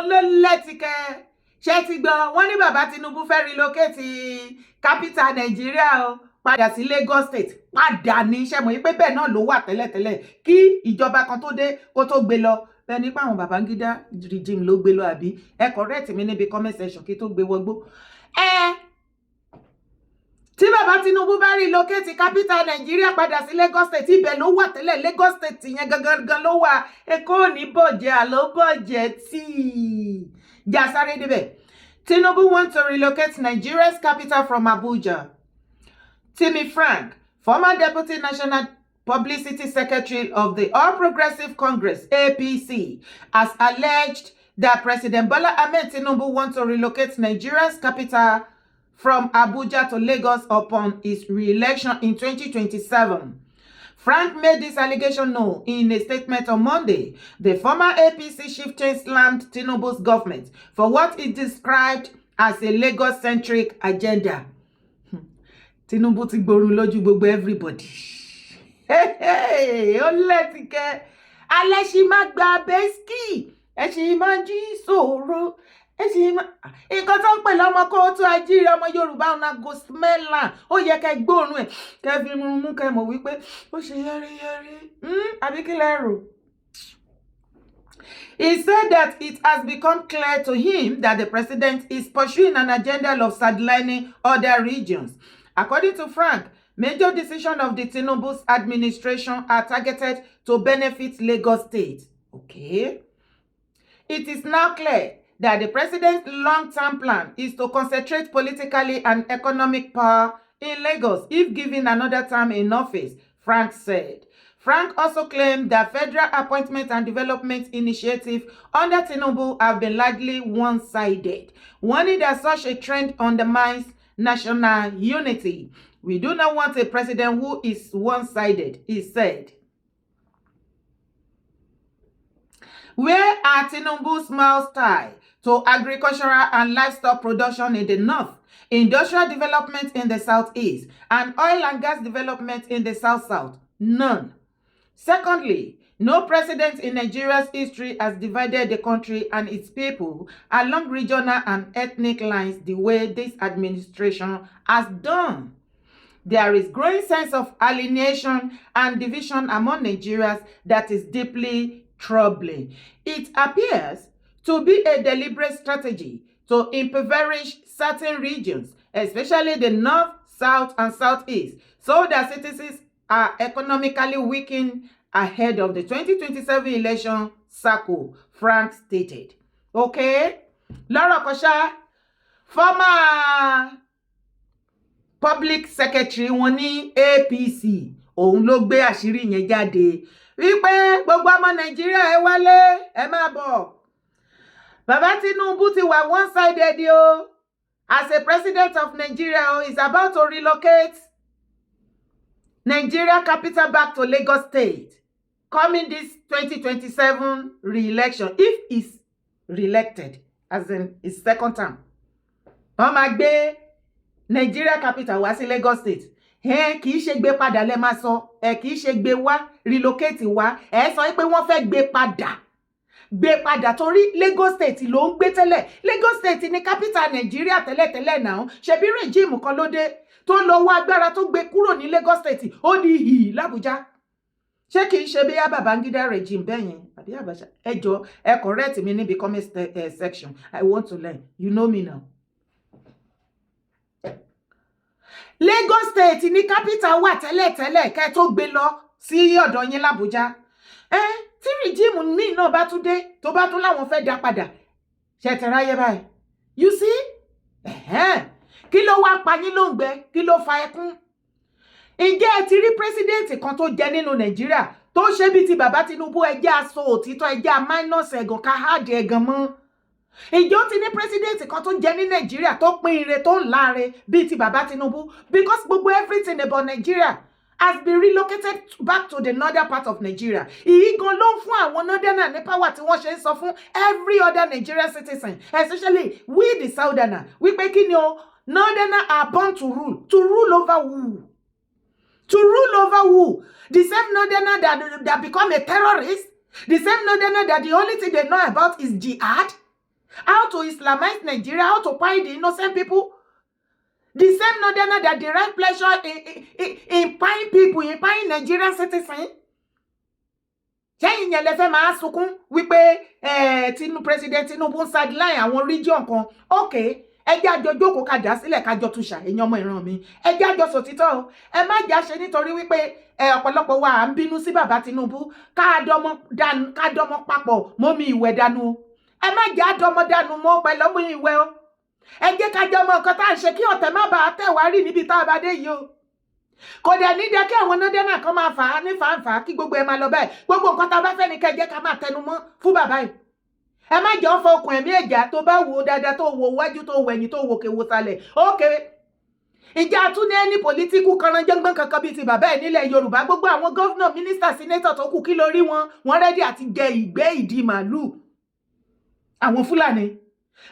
Ló lẹ́tìkẹ́. Ṣé ti gbọ́? Wọ́n ní bàbá Tinubu fẹ́ relocate capital Nàìjíríà o padà sí Lagos State padà ní. Iṣẹ́ mọ̀ pé bẹ́ẹ̀ náà ló wà tẹ́lẹ̀tẹ́lẹ̀ kí ìjọba kan tó dé kó tó gbé lọ. Bẹ́ẹ̀ nípa àwọn Babangida regime ló gbé lọ, àbí? Ẹ correct mi níbi comment section kí tó gbé wọgbó. Ẹ tí bàbá Tinubu bá relocate capital Nàìjíríà padà sí Lagos State, ibẹ̀ ló wà tẹ́lẹ̀. Lagos State yẹn gangan gan ló wà. Èkó ò ní bọ̀jẹ̀ àlọ́ bọ̀jẹ̀ tíì jà sáré débẹ̀. Tinubu want to relocate Nigeria's capital from Abuja. Timi Frank, former deputy national publicity secretary of the All Progressive Congress, APC, has alleged that President Bola Ahmed Tinubu wants to relocate Nigeria's capital from Abuja to Lagos upon his re-election in 2027. Frank made this allegation known in a statement on Monday. The former APC chieftain slammed Tinubu's government for what he described as a Lagos-centric agenda. Tinubu ti gborun lójú gbogbo everybody. Ó lẹ́tìkẹ́ alẹ́ ṣì máa gba bẹ́skì, ẹ ṣì máa jí sòro, ẹ ṣì máa nǹkan tó ń pè lọ́mọ kó tó ajíire ọmọ Yorùbá una go smell am. Ó yẹ kẹ́ gbóòórùn ẹ̀, kẹ́ fi mú mú, kẹ́ mọ̀ wípé ó ṣe yẹ́rìyẹ́rì, àbí kí lẹ rò? He said that it has become clear to him that the president is pursuing an agenda of sidelining other regions. According to Frank, major decisions of the Tinubu's administration are targeted to benefit Lagos State. Okay. It is now clear that the president's long-term plan is to concentrate politically and economic power in Lagos if given another term in office, Frank said. Frank also claimed that federal appointment and development initiative under Tinubu have been largely one-sided, warning that such a trend undermines national unity. "We do not want a president who is one-sided," he said. Where are Tinubu's mouth tie to agricultural and livestock production in the north, industrial development in the southeast, and oil and gas development in the south-south? None. Secondly, no president in Nigeria's history has divided the country and its people along regional and ethnic lines the way this administration has done. There is growing sense of alienation and division among Nigerians that is deeply troubling. It appears to be a deliberate strategy to impoverish certain regions, especially the north, south, and southeast, so that citizens are economically weakened ahead of the 2027 election cycle, Frank stated. Okay? Lọ́rọ̀ kan ṣá, former public secretary wọn ní APC, òun ló gbé àṣírí yẹn jáde wípé gbogbo ọmọ Nàìjíríà, ẹ wálé, ẹ máa bọ̀. Bàbá Tinubu ti wà one-sided o as a president of Nigeria o, is about to relocate Nigeria capital back to Lagos State coming this 2027 re-election, if he's re-elected, as in his second term. Wọ́n máa gbé Nigeria capital wá sí Lagos State. Ẹ kì í ṣe gbé padà lẹ máa sọ, ẹ kì í ṣe gbé wá, relocate wá. Ẹ sọ pé wọ́n fẹ́ gbé padà, gbé padà, torí Lagos State ló ń gbé tẹ́lẹ̀. Lagos State ní capital Nàìjíríà tẹ́lẹ̀tẹ́lẹ̀ náà. Ṣebí regime kan ló dé tó lọ wá agbára tó gbé kúrò ní Lagos State, ó di hì l'Àbújá. Ṣé kìí ṣe bí Babangida regime bẹ́ẹ̀ yẹn, àbí Abacha? Ẹ jọ, ẹ correct mi níbi comment section. I want to learn, you know me now. Lagos State ní capital wà tẹ́lẹ̀tẹ́lẹ̀ kẹ́ tó gbé lọ sí ọ̀dọ̀ yín l'Àbújá. Ẹ tí regime míì náà bá tún dé, tó bá tún láwọn fẹ́ dá padà, ṣe tẹ̀ráyé báyìí, you see? Kí ló wá pa yín lóǹgbẹ? Kí ló fa ẹkún? Ǹjẹ́ ẹ ti rí president kan tó jẹ nínú Nàìjíríà tó ṣe bíi ti bàbá Tinubu? Ẹ jẹ́ aṣọ òtítọ́, ẹ jẹ́ a minus ẹ̀gàn, ká add ẹ̀gàn mọ́. Ìjọ ti ní president kan tó jẹ ní Nàìjíríà tó pín ire, tó ń láre bíi ti bàbá Tinubu? Because gbogbo everything about Nigeria has been relocated back to the northern part of Nigeria. Ìyí gan ló ń fún àwọn northerner ní power tí wọ́n ṣe ń sọ fún every other Nigerian citizen, especially we the southerner, wípé kí ni o, northerner are born to rule. To rule over who? To rule over who? The same northerner that become a terrorist, the same northerner that the only thing they know about is jihad. How to Islamize Nigeria, how to kpai the innocent people. The same northerner that derive pleasure in kpaing people, in kpaing Nigerian citizens. Sẹ́yìn yẹn lẹ fẹ́ máa sunkún wípé President Tinubu ń sideline àwọn region kan. Okay, ẹ jẹ́ àjọ jókòó, ká dá sílẹ̀, kájọ túṣà. Èèyàn ọmọ ìran mi, ẹ jẹ́ àjọ sòtítọ́ o. Ẹ má jà ṣe nítorí wípé ẹ ọ̀pọ̀lọpọ̀ wa à ń bínú sí bàbá Tinubu, ká dọmọ papọ̀ mọ́mi ìwẹ̀ dànù o. Ẹ má jẹ́ àdọmọ dànù mọ́ pẹ̀lú ọmọ ìwẹ̀ o. Ẹ jẹ́ ká jọ mọ nǹkan tá à ń ṣe, kí ọ̀tẹ̀ má bàa tẹ̀ wá rí níbi tá a bá dé yìí o. Kò dẹ̀ ní jẹ́ kí àwọn nọ́dẹ́nà kan máa fà á ní fàǹfà, kí gbogbo ẹ máa lọ bẹ́ẹ̀. Gbogbo nǹkan tá a bá fẹ́ ni kẹ́ jẹ́ ká máa tẹnu mọ́ fún bàbá yìí. Ẹ má jẹ́ ọ́n fọ okùn ẹ̀mí ẹ̀já. Tó bá wò dáadáa, tó wò wájú, tó wò ẹ̀yìn, tó wò kèwò sàlẹ̀ ókè, ìjà tún ní ẹni political kanranjẹ́ngbọ́n kankan bíi ti bàbá ẹ̀ nílẹ̀ Yorùbá? Gbogbo àwọn governor, minister, senator tó kù, kí ló rí wọn? Wọ́n ready àti jẹ ìgbẹ́ ìdí màálù àwọn Fúlàní.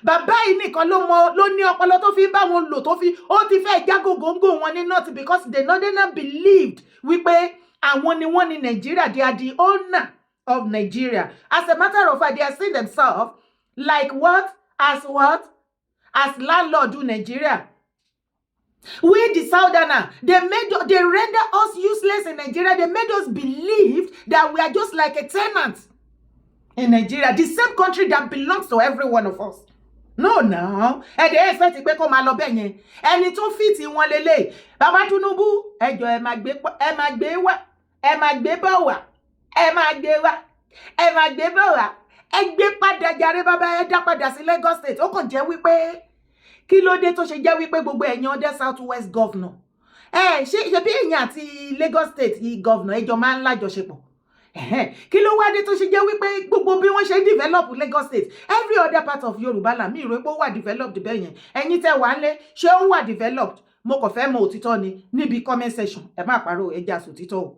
Bàbá yìí nìkan ló mọ, ló ní ọpọlọ tó fi ń bá wọn lò, tó fi ó ti fẹ́ já gògóńgò wọn ní north, because the northerners believed wípé àwọn ni wọ́n ní Nàìjíríà. They are the owner of Nigeria. As a matter of fact, they are seeing themselves like what? As what? As landlord to Nigeria. We the southerner, they render us useless in Nigeria. They made us believe that we are just like a tenant in Nigeria, the same country that belongs to every one of us. No, no, ẹ dẹ̀ expect pé kó máa lọ bẹ́ẹ̀ yẹn. Ẹni tó fit wọn lélẹ̀, bàbá Tinubu. Ẹ jọ, ẹ máa gbé, ẹ máa gbé wá, ẹ máa gbé bọ̀ wá, ẹ máa gbé wá, ẹ máa gbé bọ̀ wá. Ẹ gbé padà jàre bàbá, ẹ dá padà sí Lagos State. Ó kàn jẹ́ wípé kí ló dé tó ṣe jẹ́ wípé gbogbo ẹ̀yin other South West governor, ẹ ṣe ṣe bí ẹ̀yin àti Lagos State governor ẹjọ́ máa ń lájọṣepọ̀? Kí ló wá dé tó ṣe jẹ́ wípé gbogbo bí wọ́n ṣe ń develop Lagos State, every other part of Yorùbá là mí ìrò pé ó wà developed bẹ́ẹ̀ yẹn? Ẹ̀yin tẹ́ wà ń lé, ṣé ó wà developed? Mo kàn fẹ́ mọ òtítọ́ ni níbi comment section. Ẹ má parọ́, ẹ jẹ́ àsòtítọ́ o.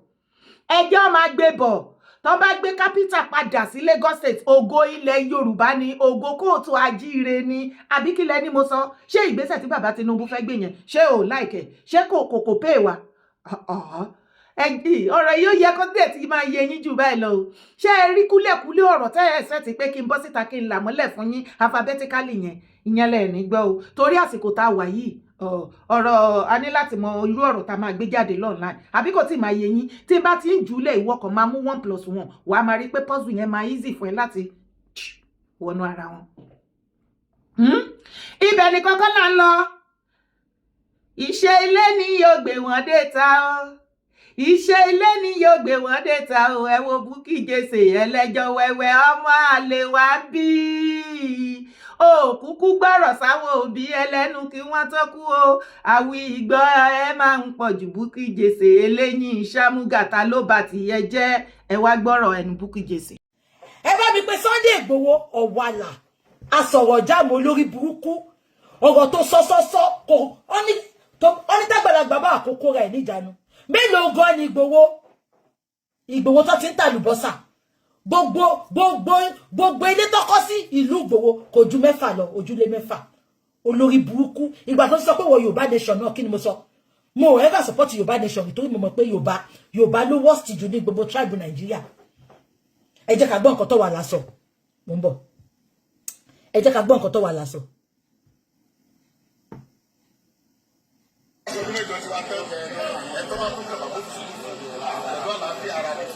Ẹjọ́ máa gbé bọ̀. Tó bá gbé capital padà sí Lagos State, ògo ilẹ̀ Yorùbá ni, ògo kóòtù ajíire ni. Àbí kí lẹ ní mo sọ? Ṣé ìgbésẹ̀ tí bàbá Tinubu fẹ́ gbé yẹn, ṣé ò láìkẹ̀? Ṣé kò pè wá? Ọ̀rọ̀ yìí ó yẹ kó dẹ̀ ti máa yé yín jù báyìí lọ o. Ṣé ẹ rí kúlẹ̀kúlẹ̀ ọ̀rọ̀ tẹ́ ẹ ṣẹ́ ti pé kí n bọ́ síta, kí n là mọ́lẹ̀ fún yín alphabetically yẹn? Ìyẹn lẹ̀ ní gbọ́ o, torí àsìkò tá a wà yìí, ọ̀rọ̀ a ní láti mọ irú ọ̀rọ̀ tá a máa gbé jáde online. Àbí kò tí ì máa yé yín? Tí n bá ti ń jùlẹ̀, ìwọ kan máa mú one plus one, wàá máa rí pé puzzle yẹn máa easy fún ẹ láti wọnú ara wọn. Ibẹ̀ ni kọ́kọ́ là ń lọ. Iṣẹ́ ilé ni yóò gbé wọn dé ta ọ́, iṣẹ́ ilé ni yóò gbé wọn dé ta o. Ẹ wo Bukky Jesse, ẹlẹ́jọ́ wẹ́wẹ́, ọmọ àlè wa bí o kúkú gbọ́rọ̀ sáwọn òbí ẹlẹ́nu kí wọ́n tó kú o. Àwí ìgbọ́ ẹ máa ń pọ̀ jù. Bukky Jesse eléyìn ṣàmúgàtà ló bá tìyẹ jẹ́. Ẹ wá gbọ́rọ̀ ẹnu Bukky Jesse. Ẹ bá mi pé Sunday Igboho ọ̀wàlà asọ̀rọ̀ jáàmù olórí burúkú. Ọ̀rọ̀ tó sọ sọ kò ọ́ ní tágbàlagbà bá àkókò rẹ̀ níjànú. Mélòó gan ni Ìgbòho? Ìgbòho tó ti ń tàlùbọ́sà, gbogbo ilé tó kọ́ sí ìlú Ìgbòho kò ju 6 lọ, ojúlé 6. Olórí burúkú. Ìgbà tó sọ pé wọ Yorùbá nation náà, kí ni mo sọ? Mo ò ever support Yorùbá nation, nítorí mo mọ̀ pé Yorùbá ló worst jù ní gbogbo tribe Nàìjíríà. Ẹ jẹ́ ká gbọ́ nǹkan tó wà lásọ. Mo ń bọ̀. Ẹ jẹ́ ká gbọ́ nǹkan tó wà lásọ. Ọdún 8 ti wá tẹ́ ẹ tó bá tún kẹ́ bàbá òfin pẹ̀lú àlàáfíà ara rẹ̀.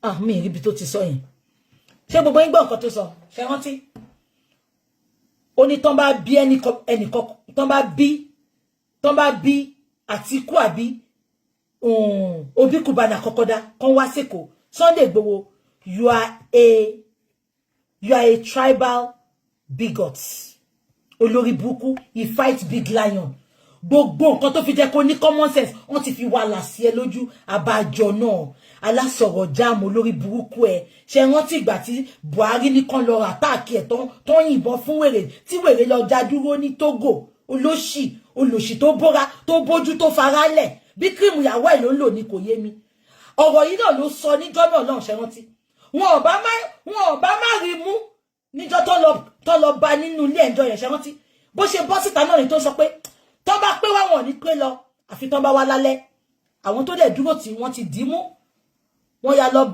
Ah, mi ríbi tó ti sọ yẹn. Ṣé gbogbo yín gbọ́ nǹkan tó sọ? Ṣe rántí? Ó ní tán bá bí ẹnìkan, tán bá bí Àtíkù àbí Obi Cubana kọ́kọ́ dá kán wá sẹ́kọ̀ọ́. Sunday Igboho, you are a tribal bigot, olórí burúkú. He fight big lion. Gbogbo nǹkan tó fi jẹ́ kó ní common sense, wọ́n ti fi wàhálà sí ẹ lójú. Àbájọ náà, alásọ̀rọ̀ jáàmù, olórí burúkú. Ẹ ṣe rántí ìgbà tí Buhari ní kán lọ attack ẹ̀ tó yìnbọn fún wèrè, tí wèrè lọ já dúró ní Togo? Olóṣì, olòṣì tó bóra, tó bójú, tó farálẹ̀ bí cream ìyàwó ẹ̀ ló ń lò ní kò yé mi. Ọ̀rọ̀ yìí náà ló sọ níjọ́ náà lọ́hùn. Ṣe rántí? Wọn ò bá má rí mú níjọ́ tó lọ bá nínú ilé ẹjọ́ yẹn. Ṣe rántí bó ṣe bọ́ síta náà ni tó sọ pé tó bá pé wá, wọn ò ní pé lọ, àfi tó bá wá lálẹ́? Àwọn tó dẹ̀ dúró tí wọ́n ti dì í mú, wọ́n ya lọ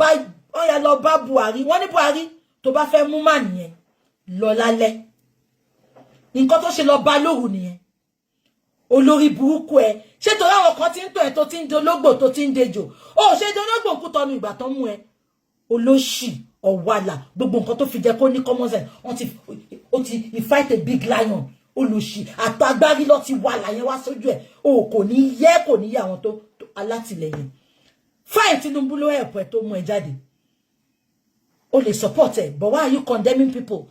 bá Buhari. Wọ́n ní Buhari Tó bá fẹ́ mú mà nìyẹn lọ lálẹ́, nǹkan tó ṣe lọ bá lóru nìyẹn. Olórí burúkú ẹ, ṣé torí àwọn kan tí ń tọ́ ẹ, tó ti ń dológbò, tó ti ń dejò, ó ṣe dológbò kú tọnu ìgbà tó ń mú ẹ. Olóṣì, ọ̀wàlà, gbogbo nǹkan tó fi jẹ́ kó ní common sense, wọ́n ti ó ti he fight a big lion. Olóṣì àtàgbárí lọ ti wàlà yẹn wá sójú ẹ. O kò ní yẹ, kò ní yẹ àwọn tó alátìlẹyìn. Fine, Tinubu ló help ẹ tó mú ẹ jáde, o lè support ẹ, but why are you condemning people?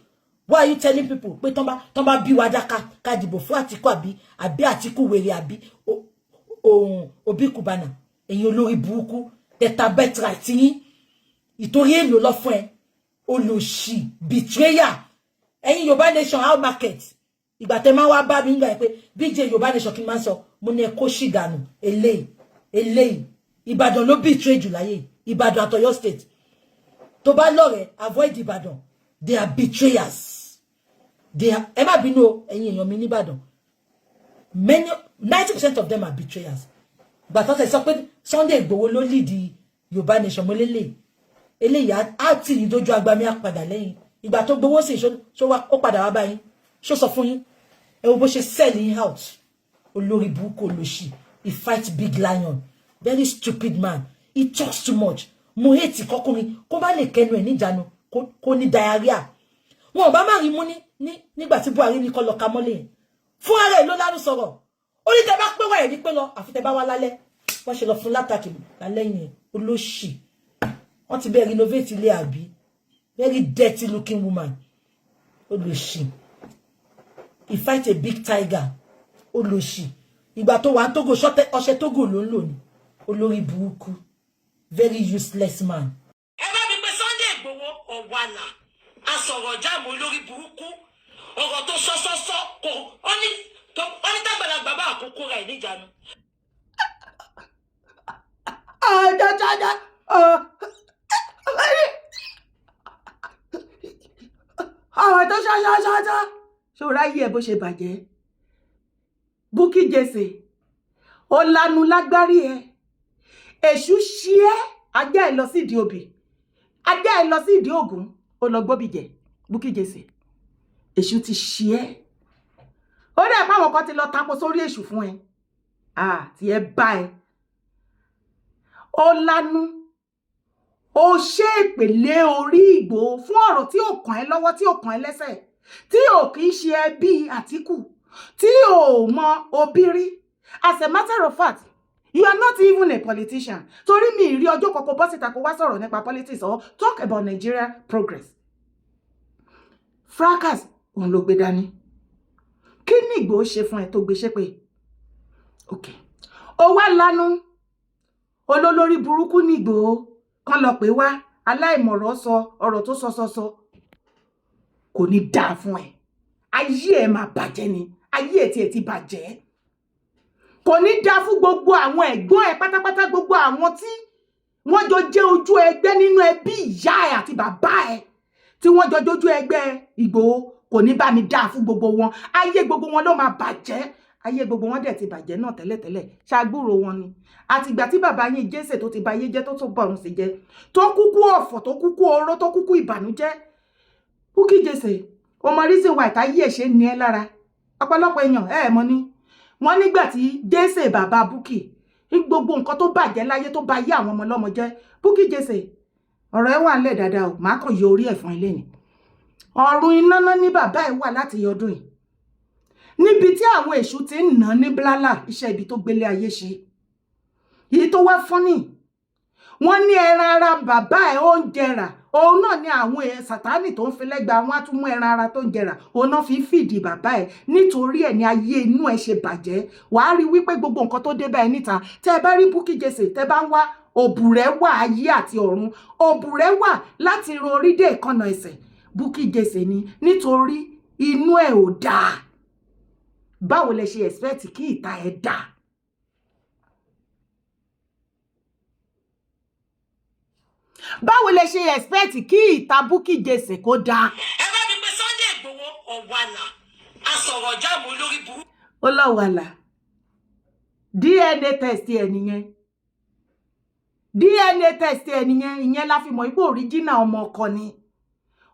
Why are you telling people pé tán bá bí wa dá ká dìbò fún Àtìkù àbí Àtìkù wèrè àbí ohun Obi Cubana? Ẹ̀yin olórí burúkú, tẹta birthright yín, ìtorí èlò lọ fún ẹ, olòṣì, betrayer. Ẹ̀yin Yorùbá Nation, how market? Ìgbà tẹ máa wá bá mi nígbà pé BJ Yorùbá Nation, kí n máa sọ, mo ní ẹ kó ṣì dànù. Eléyìí, eléyìí, Ìbàdàn ló betray jù láyé, Ìbàdàn àtọ̀yọ́ State. Tó bá lọ́rẹ̀ẹ́, avoid Ìbàdàn, they are betrayers, they are. Ẹ má bínú o, ẹ̀yin èèyàn mi nìbàdàn, many, 90% of them are betrayers. Gbàtọ́ tẹ sọ pé Sunday Igboho ló lead Yorùbá Nation, mo lélẹ̀ eléyìí á tì ní dójú agbami, á padà lẹ́yìn. Ìgbà tó gbowó sí, ṣó wá ó padà wá báyìí, ṣó sọ fún yín? Ẹ wo bó ṣe sell yín out. Olórí burúkú, olóṣì. He fight big lion, very stupid man. He talks too much. Mo hate kọkùnrin kó má lè kẹnu ẹ̀ níjànú, kó ní diarrhea. Wọn ò bá má rí mú ní nígbà tí Buhari ní kó lọ ka mọ́lẹ̀ yẹn. Fún ara ẹ̀ ló lánú sọ̀rọ̀, ó ní tẹ bá pé wá ẹ̀ ní pé lọ, àfi tẹ bá wá lálẹ́. Wọ́n ṣe lọ fún látàkì lálẹ́ yẹn. Olóṣì, wọ́n ti bẹ́ẹ̀ renovate ilé àbí? Very dirty looking woman, olóṣì. He fight a big tiger. Olóṣì, ìgbà tó wà ń Tógò, ọṣẹ Tógò ló ń lò ní. Olórí burúkú, very useless man. Ẹ bá mi pé Sunday Igboho, ọ̀wàlà asọ̀rọ̀ jáàmù, olórí burúkú. Ọ̀rọ̀ tó sọ sọ kò ó ní tàgbàlagbà bá àkókò rẹ̀ níjànú. Àjàjàjà, ọ̀rọ̀ tó ṣáṣáṣáṣá, ṣòro ayé ẹ̀ bó ṣe bàjẹ́. Bukky Jesse, ó lanu lágbárí ẹ, èṣù ṣí ẹ, ajá ẹ lọ sí ìdí obì, ajá ẹ lọ sí ìdí ògún, ó lọ gbóbì jẹ. Bukky Jesse, èṣù ti ṣí ẹ. Ó dẹ̀ pé àwọn kan ti lọ tapo sórí èṣù fún ẹ tí ẹ bá ẹ. Ó lanu, ó ṣe èpè lé orí Ìgbòho fún ọ̀rọ̀ tí ò kàn ẹ́ lọ́wọ́, tí ò kàn ẹ́ lẹ́sẹ̀, tí ò kì í ṣe ẹbí Àtíkù, tí ò mọ òbí rí. As a matter of fact, you are not even a politician, torí mi ì rí ọjọ́ kọ̀ọ̀kan bọ́ síta kó wá sọ̀rọ̀ nípa politics or talk about Nigeria progress. Fracas òun ló gbé dání. Kí ni Ìgbòho ṣe fún ẹ tó gbé ṣépè? Ok, ó wá lanu, olólórí burúkú ní Ìgbòho kan lọ pé wá, aláìmọ̀rọ̀ sọ ọ̀rọ̀ tó sọ sọ sọ. Kò ní dáa fún ẹ, ayé ẹ máa bàjẹ́ ni, ayé ẹ tiẹ̀ ti bàjẹ́. Kò ní dáa fún gbogbo àwọn ẹ̀gbọ́n ẹ pátápátá, gbogbo àwọn tí wọ́n jọ jẹ́ ojú ẹgbẹ́ nínú ẹbí ìyá ẹ àti bàbá ẹ, tí wọ́n jọ jójú ẹgbẹ́ Ìgbòho. Kò ní bá mi dáa fún gbogbo wọn, ayé gbogbo wọn ló máa bàjẹ́. Ayé gbogbo wọn dẹ̀ ti bàjẹ́ náà tẹ́lẹ̀tẹ́lẹ̀, ṣàgbúrò wọn ni. Àtìgbà tí bàbá yín Jésè tó ti ba ayé jẹ́, tó tó bọ̀run sí jẹ́, tó kúkú ọ̀fọ̀, tó kúkú oró, tó kúkú ìbànújẹ́. Bukky Jesse, o mọ reason why táyé ẹ̀ ṣe ní ẹ lára. Ọ̀pọ̀lọpọ̀ èèyàn ẹ mọ̀ ni wọ́n nígbà tí Jésè bàbá Bukky ní gbogbo nǹkan tó bàjẹ́ láyé, tó ba ayé àwọn ọmọ ọlọ́mọ jẹ́. Bukky Jesse, ọ̀rọ̀ ẹ wà ńlẹ̀ dáadáa o, màá kàn yọ orí ẹ̀ fún ilé ni. Ọ̀run iná náà ní bàbá ẹ̀ wà láti ọdún yìí, níbi tí àwọn èṣù ti ń nà ní blálà iṣẹ́ ibi tó gbélé ayé ṣe. Yìí tó wá fúnni, wọ́n ní ẹran ara bàbá ẹ̀ ó ń jẹrà. Òun náà ní àwọn èèyàn sàtánì tó ń fi lẹ́gba, wọn á tún mú ẹran ara tó ń jẹrà, òun náà fi ń fìdí bàbá ẹ̀. Nítorí ẹ̀ ní ayé inú ẹ̀ ṣe bàjẹ́. Wàá rí wípé gbogbo nǹkan tó dé bá ẹ níta, tẹ́ ẹ bá rí Bukky Jesse, tẹ́ bá ń wá òbúrẹ́ wà, ayé àti ọ̀run òbúrẹ́ wà láti ran orí dé ìkànnà ẹsẹ̀ Bukky Jesse ni, nítorí inú ẹ̀ ò dáa. Báwo lẹ ṣe expect kí ìta ẹ̀ dáa? Báwo lẹ ṣe expect kí ìta Bukky Jesse kó dáa? Ẹ bá mi pé Sunday Igboho, ọ̀wàlà asọ̀rọ̀ jáàmù, olórí burúkú. Ó lọ́wọ́là, DNA test ẹ̀ nìyẹn, DNA test ẹ̀ nìyẹn. Ìyẹn la fi mọ̀ pé original ọmọ ọkọ ni.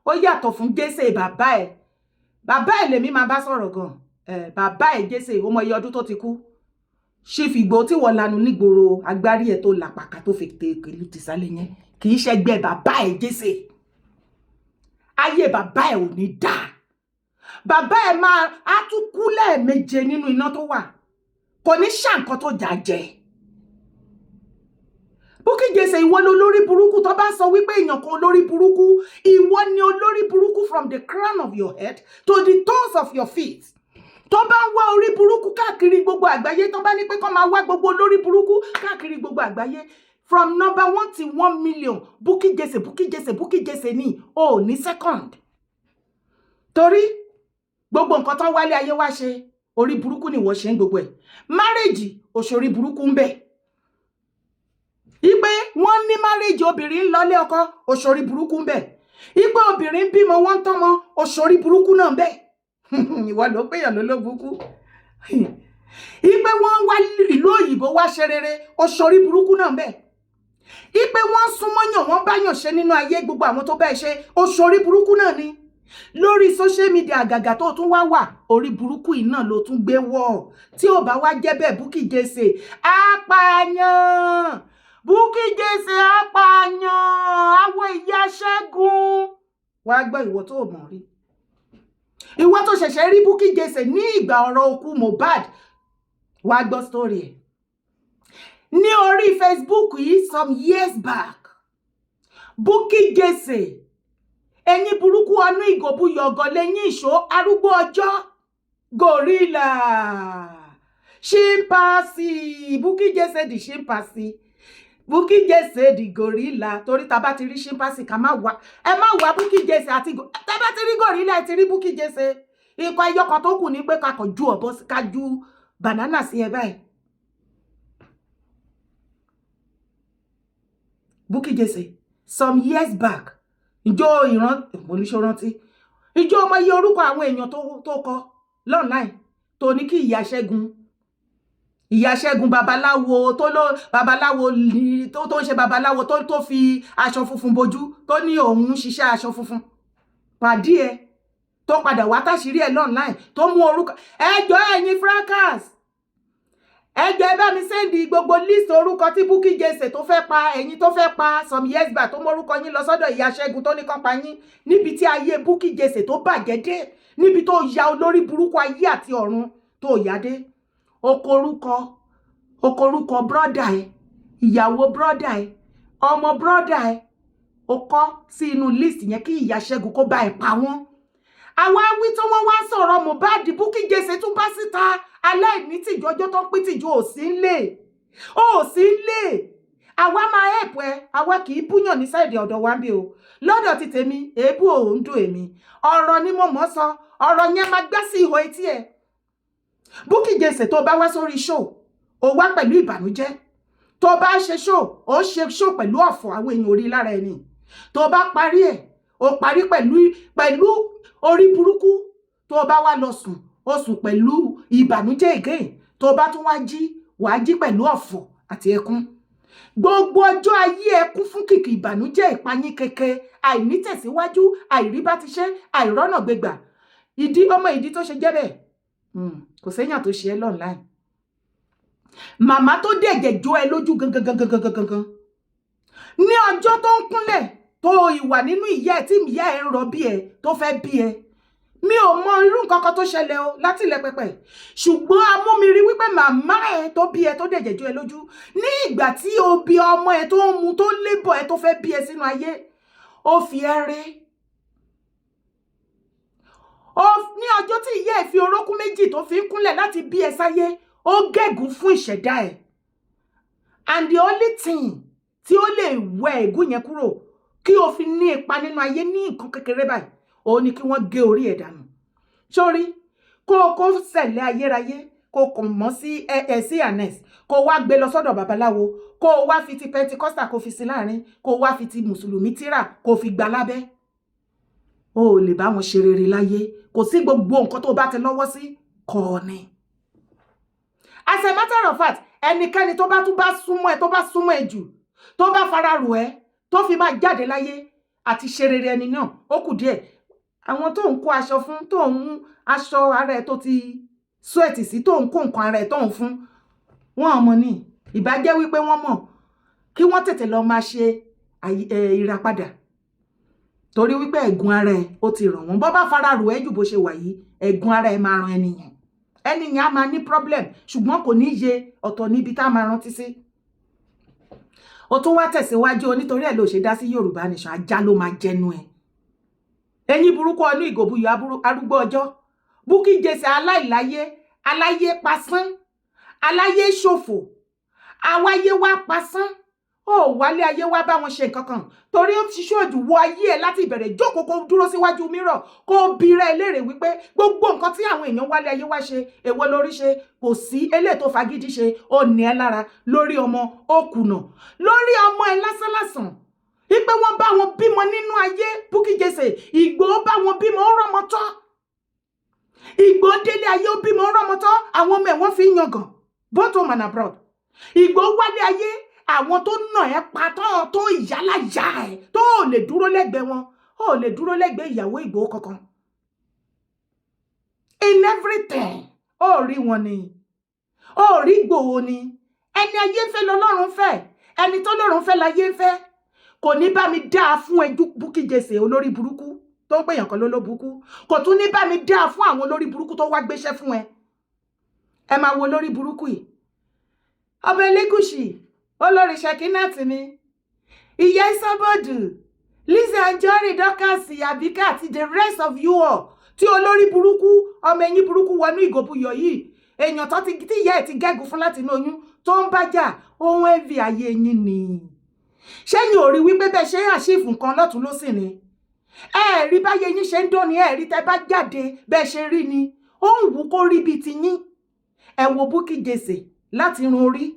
Ó yàtọ̀ fún Jesse bàbá ẹ̀. Bàbá ẹ̀ lèmi máa bá sọ̀rọ̀ gan. Bàbá ẹ̀ Jesse, ó mọ iye ọdún tó ti kú. Chief Ìgbòho tí wọ́n lanu nígboro agbárí ẹ̀ tó làpàkà tó fi tèkèlú tìsàlẹ̀ yẹn kì í ṣẹgbẹ́ bàbá ẹ̀ Jesse. Ayé bàbá ẹ̀ ò ní dáa. Bàbá ẹ̀ máa á tún kú lẹ́ẹ̀méje nínú iná tó wà, kò ní ṣà nǹkan tó jà jẹ. Bukky Jesse, ìwọ ni olórí burúkú. Tó bá sọ wípé èèyàn kan olórí burúkú, ìwọ ni olórí burúkú from the crown of your head to the toes of your feet. Tó bá ń wá orí burúkú káàkiri gbogbo àgbáyé, tó bá ní pé kó máa wá gbogbo olórí burúkú káàkiri gbogbo àgbáyé from number 1 to 1 million, Bukky Jesse, Bukky Jesse, Bukky Jesse ní o ní second. Torí gbogbo nǹkan tó wálé ayé wá ṣe, orí burúkú ni wọ́n ṣe ń gbogbo ẹ̀. Marriage, òṣòrí burúkú ń bẹ. Ipe wọ́n ní marriage, obìnrin ń lọlé ọkọ, òṣòrí burúkú ń bẹ. Ipe obìnrin ń bímọ, wọ́n ń tọ́mọ, òṣòrí burúkú náà ń bẹ. Ìwọ ló péyàn ló ló burúkú. Ipe wọ́n wá ìlú òyìnbó wá ṣe rere, òṣòrí burúkú náà ń bẹ. Ipe wọ́n súnmọ́yàn, wọ́n báyàn ṣe nínú ayé, gbogbo àwọn tó bẹ́ẹ̀ ṣe, òṣòrí burúkú náà ni. Lórí social media àgàgà tó tún wá wà, orí burúkú yìí náà ló tún gbé wọ̀. Tí ò bá wá jẹ́ bẹ́ẹ̀, Bukky Jesse apààyàn, Bukky Jesse apààyàn, àwọn ìyá Ṣẹ́gun wàá gbọ́. Ìwọ tó mọ̀ rí, ìwọ tó ṣẹ̀ṣẹ̀ rí Bukky Jesse ní ìgbà ọ̀rọ̀ òkú Mohbad, wàá gbọ́ story ẹ̀ ní orí Facebook yìí some years back. Bukky Jesse, ẹ̀yin burúkú ọnú ìgòbú yọ̀gọ̀ lẹ́yìn ìṣó arúgbó ọjọ́, gorilla, chimpanzee. Bukky Jesse the chimpanzee, Bukky Jesse the gorilla. Torí ta bá ti rí chimpanzee, ká má wá, ẹ má wá Bukky Jesse àti tá bá ti rí gorilla, ẹ ti rí Bukky Jesse. Ikọ̀ ẹyọ kan tó kù ní pé ká kàn ju ọ̀bọ, ká ju banana sí ẹ báyìí. Bukky Jesse, some years back, ìjọ ìran oníṣó rántí ìjọ ọmọ iye orúkọ àwọn èèyàn tó kọ online tó ní kí ìyá Ṣẹ́gun, ìyá Ṣẹ́gun babaláwo tó ló babaláwo tó ń ṣe babaláwo tó fi aṣọ funfun bojú, tó ní òun ń ṣiṣẹ́ aṣọ funfun pàdí ẹ, tó padà wá táṣìírí ẹ online, tó mú orúkọ ẹjọ́ ẹ̀yin fracas ẹjọ́ ẹ bá mi send gbogbo list orúkọ tí Bukky Jesse tó fẹ́ pa, ẹ̀yin tó fẹ́ pa some years back, tó mórúkọ yín lọ sọ́dọ̀ ìyá Ṣẹ́gun tó ní kán pa yín. Níbi tí ayé Bukky Jesse tó bàjẹ́ dé, níbi tó ya olórí burúkú ayé àti ọ̀run tó yá dé, okorúkọ brother ẹ, ìyàwó brother ẹ, ọmọ brother ẹ, ó kọ sí inú list yẹn kí ìyá Ṣẹ́gun kó bá ẹ pa wọ́n. Àwa wí tí wọ́n wá sọ̀rọ̀ Mohbad, Bukky Jesse tún bá síta aláìní tìjú. Ọjọ́ tó ń pín tìjú, ò sí ń lè, ò sí ń lè. Àwa máa help ẹ. Àwa kì í búyàn ní side ọ̀dọ̀ wa ń bí o. Lọ́dọ̀ ti tèmi, èébú ò ń dùn èmi. Ọ̀rọ̀ ni mo mọ̀ sọ, ọ̀rọ̀ yẹn máa gbá sí ihò etí ẹ̀. Bukky Jesse, tó bá wá sórí show, ó wá pẹ̀lú ìbànújẹ́. Tó bá ṣe show, ó ṣe show pẹ̀lú ọ̀fọ̀ àwọn èèyàn orí lára ẹni. Tó bá parí ẹ̀, ó parí pẹ̀lú orí burúkú. Tó bá wá lọ sùn, ó sùn pẹ̀lú ìbànújẹ́ again. Tó bá tún wá jí, wàá jí pẹ̀lú ọ̀fọ̀ àti ẹkún. Gbogbo ọjọ́ ayé ẹ kún fún kìkì ìbànújẹ́, ìpayín keke, àìnítẹ̀síwájú, àìrí bá ti ṣe, àìrọ́nà gbégbà. Ìdí ọmọ ìdí tó ṣe jẹ́ bẹ́ẹ̀, kò séyàn tó ṣe ẹ́ online. Màmá tó dẹ̀jẹ̀ jó ẹ lójú gangan gangan gangan gangan ní ọjọ́ tó ń kúnlẹ̀ tó ìwà nínú ìyá ẹ, tí ìyá ẹ ń rọbí ẹ, tó fẹ́ bí ẹ, mi ò mọ irú nǹkan kan tó ṣẹlẹ̀ o láti ilẹ̀ pẹpẹ, ṣùgbọ́n amúmi rí wípé màmá ẹ tó bí ẹ, tó dẹ̀jẹ̀ jó ẹ lójú ní ìgbà tí o bí ọmọ ẹ, tó ń mu, tó ń lébọ̀ ẹ, tó fẹ́ bí ẹ sínú ayé, ó fi ẹ ré ó. Ní ọjọ́ tí ìyá ẹ fi orókún méjì tó fi ń kúnlẹ̀ láti bí ẹ sáyé, ó gégùn fún ìṣẹ̀dá ẹ̀. And the only thing tí ó lè wẹ ègún yẹn kúrò kí o fi ní ipa nínú ayé ní nǹkan kékeré báyìí, òun ni kí wọ́n gé orí ẹ̀ dànù sórí kó o kó sẹ̀lẹ̀ ayérayé, kó o kàn mọ́ sí ẹ ẹ sí anes, kó o wá gbé lọ sọ́dọ̀ babaláwo, kó o wá fi ti Pentecostal kó o fi sí láàrin, kó o wá fi ti mùsùlùmí tíra kó o fi gbà lábẹ́. O ò lè bá wọn ṣe rere láyé. Kò sí gbogbo nǹkan tó bá ti lọ́wọ́ sí kọ́ ni. As a matter of fact, ẹnikẹ́ni tó bá tún bá súnmọ́ ẹ, tó bá súnmọ́ ẹ jù, tó bá fara rò ẹ, tó fi máa jáde láyé. Àti ṣe rere ẹni náà ó kù díẹ̀. Àwọn tó ń kó aṣọ fún, tó ń mú aṣọ ara ẹ tó ti sweat sí, tó ń kó nǹkan ara ẹ tó ń fún wọn, ọmọ ní ìbá jẹ́ wípé wọ́n mọ̀ kí wọ́n tètè lọ máa ṣe ìràpadà, torí wípé ẹ̀gún ara ẹ ó ti ràn wọ́n. Bọ́ bá fara rò ẹ́ jù bó ṣe wà yìí, ẹ̀gún ara ẹ máa ran ẹnìyàn, ẹnìyàn á máa ní problem, ṣùgbọ́n kò ní yé ọ̀tọ̀ níbi tá a máa rántí sí. Ó tún wá tẹ̀síwájú, nítorí ẹ̀ ló ṣe dá sí Yorùbá Nation. Ajá ló máa jẹnu ẹ̀, ẹ̀yin burúkú ọnú ìgòbuyọ̀ arúgbó ọjọ́. Bukky Jesse, aláìláyé, aláyé pasán, aláyé ṣòfò, àwáyé wá pasán. Ó wálé ayé wá bá wọn ṣe nǹkan kan, torí ó ti ṣojú wo ayé ẹ láti ìbẹ̀rẹ̀. Jókòó, kó dúró síwájú mírọ̀, kó bira ẹ léèrè wípé gbogbo nǹkan tí àwọn èèyàn wálé ayé wá ṣe, èwo lórí ṣe? Kò sí eléyìí tó fagídí ṣe. Ó ní ẹ lára lórí ọmọ, ó kùnà lórí ọmọ ẹ lásánlàsàn, wípé wọ́n bá wọn bímọ nínú ayé. Bukky Jesse, Ìgbòho bá wọn bímọ, ó rọ́mọ tọ́. Ìgbòho délé ayé, ó bímọ, ó rọ́mọ tọ́. Àwọn ọmọ ẹ̀ wọ́n fi ń yangàn both home and abroad. Ìgbòho wálé ayé, àwọn tó nà ẹ́ pa tán tó ìyálàyà ẹ̀ tó ò lè dúró lẹ́gbẹ̀ẹ́ wọn, ò lè dúró lẹ́gbẹ̀ẹ́ ìyàwó Ìgbòho kankan in everything. Ó rí wọn ni, ó rí Ìgbòho ni. Ẹni ayé ń fẹ́ lọ́lọ́run fẹ́, ẹni tó lọ́run fẹ́ láyé ń fẹ́. Kò ní bá mi dáa fún ẹjú, Bukky Jesse, olórí burúkú tó ń pèèyàn kan lólóbùkú. Kò tún ní bá mi dáa fún àwọn olórí burúkú tó wá gbéṣẹ́ fún ẹ. Ẹ máa wo olórí burúkú yìí, ọba Elégùṣì, olórí Ṣẹkínàtì mi, ìyá Ìsọbọdù, Lizzy Anjorin, Dorcas, Àbíkẹ́ àti the rest of you all tí olórí burúkú, ọmọ ẹ̀yìn burúkú wọnú ìgòbuyọ̀ yìí, èèyàn tó ti tí ìyá ẹ̀ ti gẹ́gùn fún láti inú oyún tó ń bájà ohun ẹ̀fì ayé yín ni. Ṣẹ́yìn ò rí wípé bẹ́ẹ̀ ṣe ń achieve nǹkan lọ́tún lọ́sìn ni? Ẹ rí báyé yín ṣe ń dán ni, ẹ rí tẹ́ bá jáde bẹ́ẹ̀ ṣe rí ni, ó ń wù kó rí bíi ti yín. Ẹ wo Bukky Jesse láti irun orí.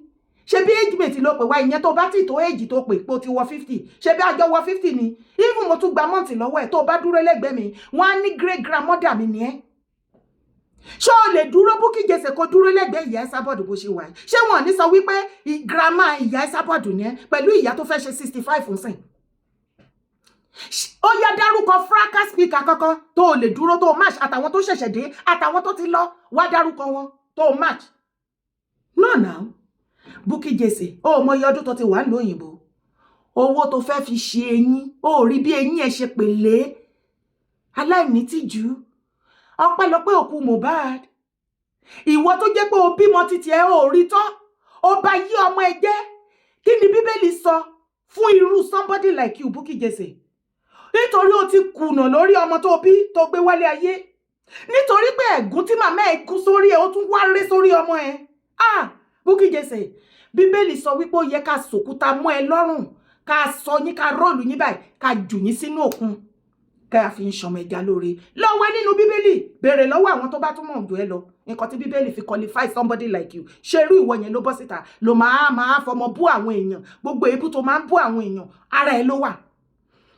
Ṣe bí age mate ló pè wá, ìyẹn tó bá ti tó age tó pè pé o ti wọ 50, ṣe bí àjọ wọ 50 ni? Even mo tún gba month lọ́wọ́ ẹ̀, tó bá dúró lẹ́gbẹ̀ẹ́ mi, wọ́n á ní great grandmother mi ni ẹ́. Ṣé o lè dúró, Bukky Jesse, kó dúró lẹ́gbẹ̀ẹ́ ìyá Esabod bó ṣe wà yìí? Ṣé wọn ò ní sọ wípé grandma ìyá Esabod ni ẹ́, pẹ̀lú ìyá tó fẹ́ ṣe 65 nsìn? Ó yá, dárúkọ fracas speaker kankan tó o lè dúró, tó o match, àtàwọn tó ṣẹ̀ṣẹ̀ dé, àtàwọn tó ti lọ, wá dárúkọ wọn tó o match. No now, Bukky Jesse, ó mọ iye ọdún tó ti wà nílùú òyìnbó, owó tó fẹ́ fi ṣe eyín, ó rí bí eyín ẹ̀ ṣe pèlé. Aláìní tìjú, ọpẹ́lọpẹ́ òkú Mohbad. Ìwọ tó jẹ́ pé o bímọ títí ẹ ò rí tọ́, ó bá yí ọmọ ẹ jẹ́. Kí ni Bíbélì sọ fún irú somebody like you, Bukky Jesse? Nítorí o ti kùnà lórí ọmọ tó bí, tó gbé wálé ayé, nítorí pé ẹ̀gún tí màmá ẹ̀ kú sórí ẹ̀, ó tún wá ré sórí ọmọ ẹ̀. Ah, Bukky Jesse, Bíbélì sọ wípé ó yẹ ká sòkúta mọ́ ẹ lọ́rùn, ká sọ yín, ká roll yín báyìí, ká jù yín sínú òkun, ká fi ń ṣọmọ ẹja lóore. Lọ́wọ́ nínú Bíbélì, béèrè lọ́wọ́ àwọn tó bá túmọ̀ jù ẹ lọ nǹkan tí Bíbélì fi qualify somebody like you. Ṣe irú ìwọ yẹn ló bọ́ síta, ló máa fọmọ bú àwọn èèyàn? Gbogbo èébú tó máa ń bú àwọn èèyàn, ara ẹ ló wà.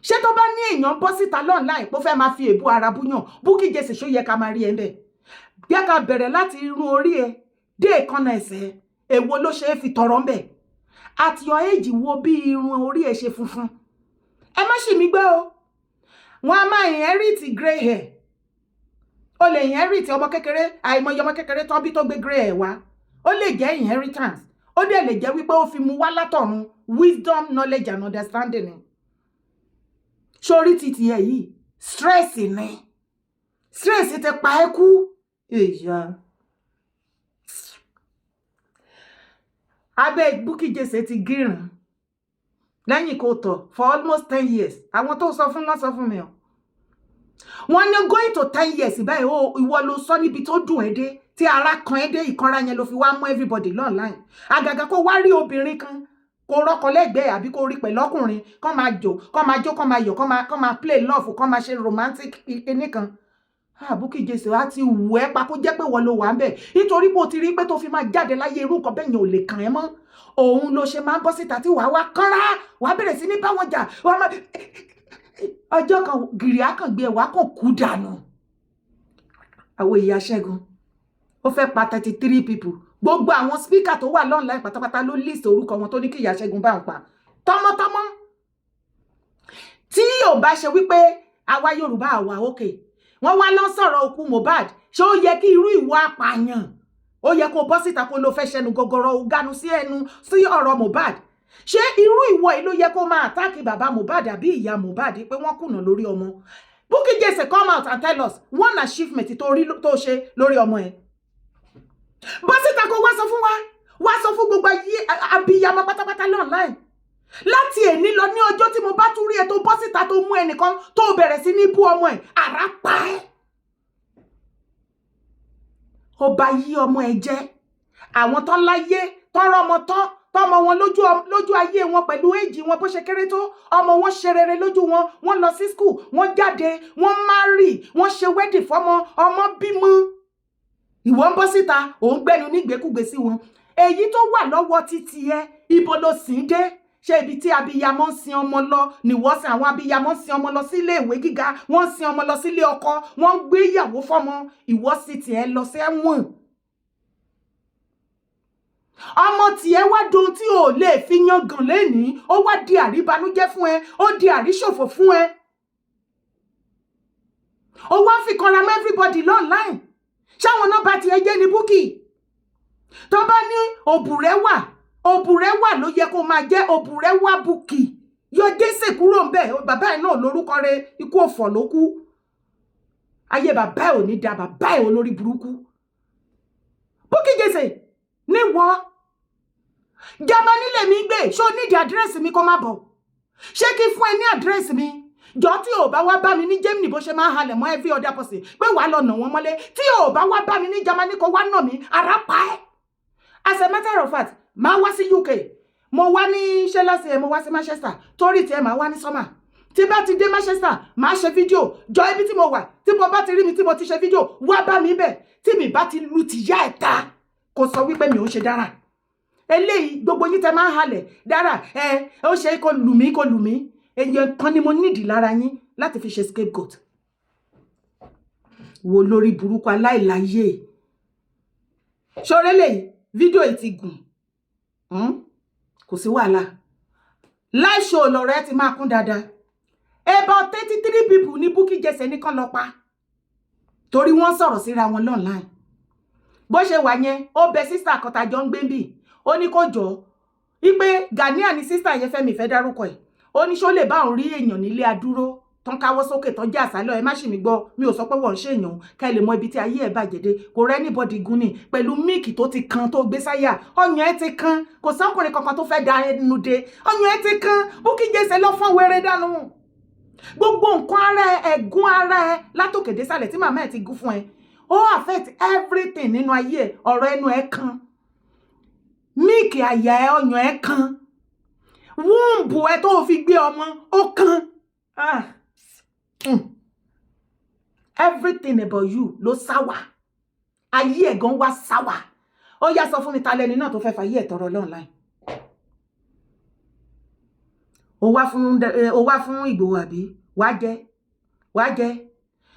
Ṣé tó bá ní èèyàn bọ́ síta online pé ó fẹ́ máa fi èébú ara búyàn, Bukky Jesse, ṣó yẹ ká máa rí ẹ ń bẹ̀? Jẹ́ ká bẹ̀rẹ̀ láti irun orí ẹ dé èékánná ẹsẹ̀ ẹ, èwo ló ṣe é fi tọrọ ń bẹ̀? At your age, wo bí irun orí ẹ ṣe funfun. Ẹ má ṣì mí gbọ́ o, wọn a máa inherit grey hair. O lè inherit ọmọ kékeré, àìmọye ọmọ kékeré tán bí tó gbé grey hair wá. Ó lè jẹ́ inheritance, ó dẹ̀ lè jẹ́ wípé ó fi mu wá látọ̀run, wisdom, knowledge and understanding ni. Sórí títí ẹ yìí, stress ni, stress ti pa ẹ́ kú. Èyà abẹ́ Bukky Jesse ti gíràn lẹ́yìn kó tọ̀ for almost 10 years. Àwọn tó sọ fún náà sọ fún mi o, wọ́n ní going to 10 years báyìí. Ó ìwọ ló sọ níbi tó dùn ẹ́ dé, tí ara kan ẹ́ dé, ìkanra yẹn ló fi wá mú everybody online. Àgàgà kó wá rí obìnrin kan, kó rọ́kọ lẹ́gbẹ̀ẹ́, àbí kó rí pẹ̀lú ọkùnrin, kó máa jó, kó máa jó, kó máa yọ̀, kó máa play love, kó máa ṣe romantic kinní kan. Ah, Bukky Jesse, á ti wù ẹ́ pa kó jẹ́ pé wọ́n ló wà ń bẹ̀, nítorí pé o ti rí pé tó fi máa jáde láyé, irú nǹkan bẹ́ẹ̀ yẹn ò lè kàn ẹ́ mọ́. Òun ló ṣe máa ń bọ́ síta tí wàá wá kánra, wàá bẹ̀rẹ̀ sí ní bá wọn jà, wàá máa ọjọ́ kan gìrì á kàn gbé ẹ, wàá kàn kú dànù. Àwọn ìyá Ṣẹ́gun, ó fẹ́ pa 33 people. Gbogbo àwọn speaker tó wà online pátápátá ló list orúkọ wọn tó ní kí ìyá Ṣẹ́gun bá ń pa tọmọtọmọ. Tí yóò bá ṣe wípé àwa Yorùbá àwa òkè, wọ́n wá lọ sọ̀rọ̀ òkú Mohbad, ṣé ó yẹ kí irú ìwọ apààyàn, ó yẹ kó bọ́ síta kó ló fẹ́ ṣẹnu gọgọrọ ganu sí ẹnu sí ọ̀rọ̀ Mohbad? Ṣé irú ìwọ yìí ló yẹ kó máa attack bàbá Mohbad àbí ìyá Mohbad pé wọ́n kùnà lórí ọmọ? Bukky Jesse, come out and tell us one achievement tó rí tó ṣe lórí ọmọ ẹ. Bọ́ síta kó wá sọ fún wa, wá sọ fún gbogbo ayé abiyamọ pátápátá online. Láti èní lọ, ní ọjọ́ tí mo bá tún rí ẹ tó bọ́ síta, tó mú ẹnìkan, tó bẹ̀rẹ̀ sí ní bú ọmọ ẹ, àrá pa ẹ́. Ó bá yí ọmọ ẹ jẹ́. Àwọn tán láyé tán rọmọ tán tọmọ wọn lójú ayé wọn, pẹ̀lú èjì wọn bó ṣe kéré tó, ọmọ wọn ṣe rere lójú wọn, wọ́n lọ sí school, wọ́n jáde, wọ́n marry, wọ́n ṣe wedding fọ́mọ, ọmọ bímọ. Ìwọ ń bọ́ síta, òun gbẹ́nu nígbèkúgbè sí wọn. Èyí tó wà lọ́wọ́ títí ẹ, ibo ló sì ń dé? Ṣé ibi tí abiyamọ ń sin ọmọ lọ nìwọ sin? Àwọn abiyamọ ń sin ọmọ lọ sílé ìwé gíga, wọ́n ń sin ọmọ lọ sílé ọkọ, wọ́n ń gbé ìyàwó fọ́mọ. Ìwọ sì tiẹ̀ lọ sẹ́wọ̀n. Ọmọ tiẹ̀ wá dohun tí o lè fi yangàn lénìí. Ó wá di àríbanújẹ́ fún ẹ, ó di àríṣòfò fún ẹ. Ó wá fi kanra mọ́ everybody online. Ṣáwọn náà bá tiẹ̀ jẹ́ ní Bukky tó bá ní òbúrẹ́ wà, òbúrẹ́ wà ló yẹ kó máa jẹ́ òbúrẹ́ wà. Bukky, yọ Jésè kúrò ńbẹ̀. Bàbá ẹ̀ náà lórúkọ rẹ̀, ikú òfò ló kú. Ayé bàbá ẹ̀ ò ní da, bàbá ẹ̀ olórí burúkú. Bukky Jesse, níwọ Jámánì lèmi gbé. Ṣó nídìí àdírẹ́sì mi kó má bọ̀? Ṣé kí fún ẹ ní àdírẹ́sì mi? Jọ, tí ò bá wá bá mi ní Germany, bó ṣe máa ń halẹ̀ mọ́ every other person pé wàá lọ nà wọ́n mọ́lé, tí ò bá wá bá mi ní Germany kó wá nà mí, ara pa ẹ́. As a matter of fact, máa wá sí UK. Mo wá ní ṣé last year mo wá sí Manchester torí tiẹ̀. Máa wá ní summer. Tí bá ti dé Manchester, máa ṣe fídíò. Jọ, ibi tí mo wà, tí mo bá ti rí mi tí mo ti ṣe fídíò, wá bá mi bẹ̀. Tí mi bá ti lu tìyá ẹ̀ ta, kò sọ wípé mi ò ń ṣe dára. Eléyìí gbogbo yín tẹ máa ń halẹ̀ dára ẹ, ó ṣe kó lù mí, kó lù mí. Èèyàn kan ni mo nídìí lára yín láti fi ṣe scapegoat. Wo lórí burúkú aláìláyé ṣoré lè. Fídíò yìí ti gùn, Kò sí wàhálà, live show lọ̀rọ̀ ẹ ti máa kún dáadáa. About 33 people ní Bukky Jesse nìkan lọ pa torí wọ́n sọ̀rọ̀ síra wọn online. Bó ṣe wà yẹn, ó bẹ sister àkọtàjọ ń gbé bì, ó ní kó jọ wípé Ghanaian ni sister yẹn. Fẹ́mi fẹ́ dárúkọ ẹ̀. Ó ní ṣó lè bá òun rí èèyàn nílé adúró tán káwọ́ sókè tán jẹ́ àsálẹ̀. Ẹ má ṣì mí gbọ́, mi ò sọ pé wọ́n ń ṣèyàn. Ká ẹ lè mọ ibi tí ayé ẹ̀ bàjẹ́ dé. Kò rẹ́ anybody gún ni pẹ̀lú milk tó ti kan tó gbé sáyà. Ọyàn ẹ ti kan, kò sọ́kùnrin kankan tó fẹ́ da ẹnu de. Ọyàn ẹ ti kan. Bukky Jesse lọ fọ́n wéré dànù. Gbogbo nǹkan ara ẹ, ẹ̀gún ara ẹ látòkè désàlẹ̀ tí màmá ẹ ti gún fún ẹ, ó affect everything nínú ayé ẹ. Ọ̀rọ̀ ẹnu ẹ kan, milk àyà ẹ, ọyàn ẹ kan, womb ẹ tó fi gbé ọmọ ó kan. Ah. Everything about you ló sáwà. Ayé ẹ̀ gan wá sáwà. Ó yá, sọ fún mi, ta lẹni náà tó fẹ́ fàyè ẹ̀ tọrọ online? Ó wá fún Ìgbòho àbí wàá jẹ, wàá jẹ.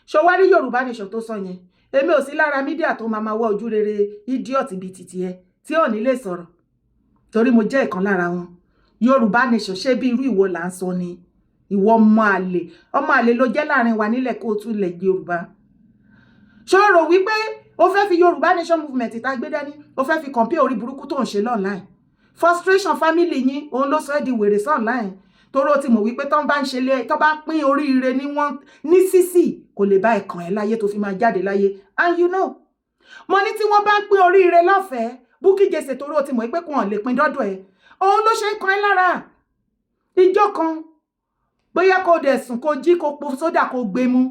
Ṣó wá rí Yorùbá Nation tó sọ yẹn? Èmi ò sí lára media tó máa máa wá ojú rere idiot bíi titi ẹ tí ò ní lè sọ̀rọ̀, torí mo jẹ́ ìkan lára wọn. Yorùbá Nation, ṣé bí irú ìwọ là ń sọ ni? Ìwọ ọmọ àlè, ọmọ àlè ló jẹ́ láàrin wa nílẹ̀ kó tún lẹ̀ Yorùbá. Ṣó rò wípé o fẹ́ fi Yorùbá Nation movement tá gbé dání, o fẹ́ fi compare orí burúkú tó ń ṣe online? Frustration family yín òun ló sọ ẹ́ di wèrè sí online, torí o ti mọ̀ wípé tán bá ń ṣe lé, tán bá pín oríire ní wọ́n ní sísì, kò lè bá ẹ̀kàn ẹ̀ láyé tó fi máa jáde láyé. And you know mo ní tí wọ́n bá ń pín oríire lọ́fẹ̀ẹ́, Bukky Jesse, torí o ti mọ̀ pé kò hàn lè pín dọ́dọ̀ ẹ̀, òun ló ṣe ń kan ẹ́ lára. Ìjọ kan, bóyá kò dẹ̀ sùn, kò jí, kò po sódà, kò gbé mu,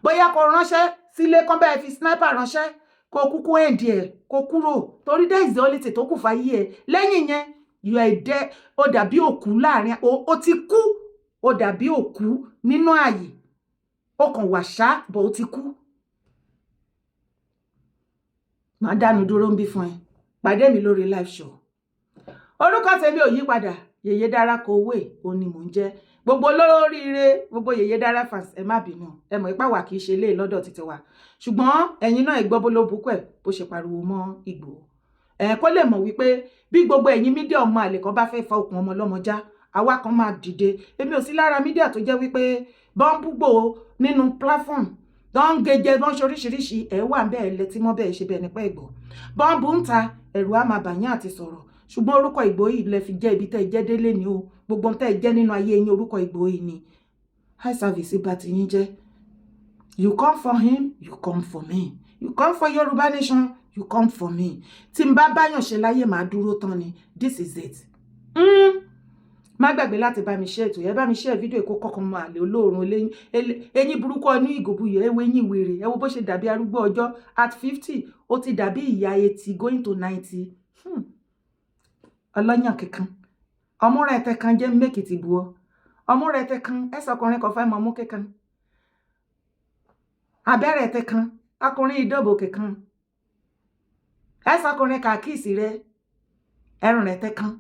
bóyá kò ránṣẹ́ sílé kán bẹ́ẹ̀ fi sniper ránṣẹ́, kò kúkú end ẹ̀, kò kúrò, torí that is the only thing tó kù fáyé ẹ̀. Lẹ́yìn yẹn, you are dead. Ó dàbí òkú láàrin, ó ti kú, ó dàbí òkú nínú ààyè. Ó kàn wà ṣá bọ̀, ó ti kú. Màá dánu dúró ń bí fún ẹ. Pàdé mi lórí live show. Orúkọ tèmi ò yí padà, Yèyé Dára Kowé òun ni mò ń jẹ́. Gbogbo olóríire, gbogbo Yèyé Dára fans, ẹ má bínú. Ẹ mọ̀ ipá wà kì í ṣe lé lọ́dọ̀ títí wa, ṣùgbọ́n ẹ̀yin náà ẹ gbọ́ bó ló bukú ẹ̀ bó ṣe pariwo mọ́ Ìgbòho ẹ̀, kó lè mọ̀ wípé bí gbogbo ẹ̀yin media ọmọ àlè kan bá fẹ́ fa okùn ọmọ ọlọ́mọ já. Àwa kan máa dìde. Èmi ò sí lára media tó jẹ́ wípé bọ́ńbúgbò nínú platform tó ń gejẹ, bọ́n ṣe oríṣiríṣi ẹ̀ wà bẹ́ẹ̀ létí mọ́ bẹ́ẹ̀ ṣe bẹ́ẹ̀ nípa ìgbò bọ́ǹbù ń ta ẹ̀rù á máa bàyàn àti sọ̀rọ̀. Ṣùgbọ́n orúkọ Ìgbòho yìí lẹ fi jẹ́ ibi tẹ́ ẹ jẹ́ délé ni o. Gbogbo tẹ́ ẹ jẹ́ nínú ayé yín, orúkọ Ìgbòho yìí ni. Eye service bá ti yín jẹ́. You come for him, you come for me. You come for Yorùbá nation, you come for me. Tí n bá báyàn ṣe láyé, màá dúró tán ni. This is it. Má gbàgbé láti bá mi share ètò yẹn, bá mi share fídíò èkó kọkàn mọ àlè olóòrùn eléyín eyín burúkú ọní ìgòbuyè ewé eyín wèrè. Ẹ wo bó ṣe dàbí arúgbó ọjọ́. At 50, ó ti dàbí ìyá 80 going to 90. Ọlọ́yàn kankan, ọmú rẹ̀ tẹ kan jẹ́ mẹ́kìtì bu ọ. Ọmú rẹ̀ tẹ kan ẹsẹ̀ ọkùnrin kan fẹ́ mọ ọmú kankan, abẹ́rẹ́ tẹ kan ọkùnrin ìdóbò kankan, ẹsẹ̀ ọkùnrin kàkíìsì rẹ ẹrùn rẹ̀ tẹ kan.